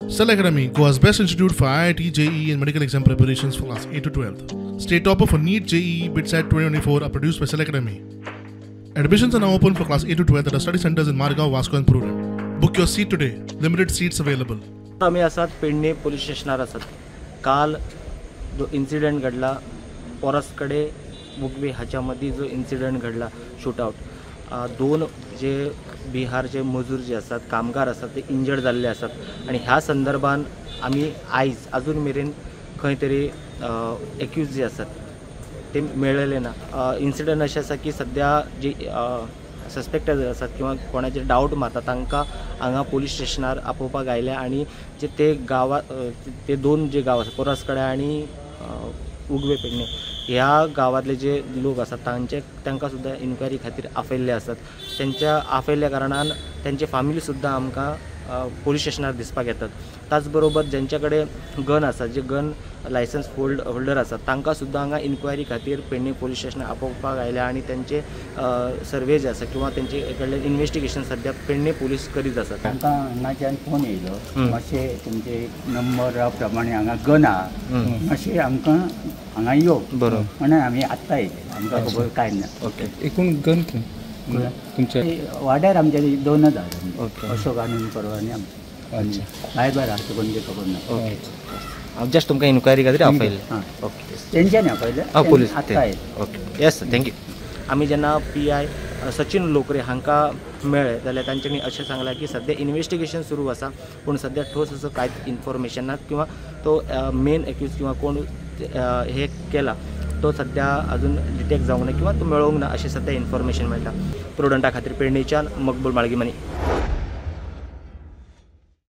Cell Academy, Goa's best institute for IIT, JEE and medical exam preparations for class 8 to 12. State topper for NEET, JEE, BITSAT 2024 are produced by Cell Academy. Admissions are now open for class 8 to 12 at our study centers in Margao, Vasco and Prudent. Book your seat today. Limited seats available. आमी आसात Pedne police स्टेशनार आसात. काल जो incident घडला porous कडे मुगवे हाच्या मदीं जो इन्सिडंट घडला शूटआवट, दोन जे बिहारचे मजूर जे आसात, कामगार आसात, ते इंजर्ड जाल्ले आसात आनी ह्या संदर्भान आमी आयज अजून मेरेन खंय तरी एक्यूज जे आसात ते मेळ्ळेले ना. इन्सिडंट अशें आसा की सद्या जी सस्पेक्ट आसात किंवा कोणाचेर डावट मारता तांकां हांगा पोलीस स्टेशनार आपोवपाक आयल्या आनी जे ते गांवा ते दोन जे गांव आसा पोरसकडे आनी उगवे पेडणे ह्या गांवांतले जे लोक आसात तांचे तांकां सुद्दां इन्क्वायरी खातीर आपयल्ले आसात. तेंच्या आपयल्ल्या कारणान तेंचे फामिली सुद्दां आमकां पोलीस स्टेशनार दिसपाक येतात. त्याच बरोबर ज्यांच्या कडेन गन आसा, जे गन लायसन्स होल्डर आसात तांकां सुद्दां हांगा इन्क्वायरी खातीर पेडणे पोलीस स्टेशनार आपोवपाक आयल्या आनी तेंचे सर्वे जे आसा किंवा तेंचे कडल्यान इन्वेस्टिगेशन सद्या पेडणे पोलीस करीत आसात. तांकां हांगाच्यान फोन येयलो, मातशें तुमचे नंबरा प्रमाणे हांगा गन आहा, मातशें आमकां हांगा यो बरोबर म्हणून आमी आत्तां येयले. आमकां खबर कांय ना. ओके, एकूण गन तुमच्या वाड्यार आमच्या दोनच आहा, अशोक आनी परवा आनी आमचे भायर आसा कोण खबर ना. ओके, हांव जस्ट तुमकां इन्क्वायरी खातीर आपयलें. ओके, तेंच्यांनी आपयलें पोलीस. आत्तां येयले. Okay, yes sir, thank you. आमी जेन्ना PI Sachin Lokre हांकां मेळ्ळे जाल्यार तांच्यांनी अशें सांगलां की सद्या इन्वेस्टिगेशन सुरू आसा, पूण सद्या ठोस असो कांयच इन्फॉर्मेशन ना किंवा तो मेन एक्यूज किंवा कोण हे केला तो सद्या अजून डिटेक्ट जावंक ना किंवा तो मेळोवंक ना अशें सद्या इन्फॉर्मेशन मेळटा. प्रुडंटा खातीर पेडणेच्यान मकबूल माळगीमनी.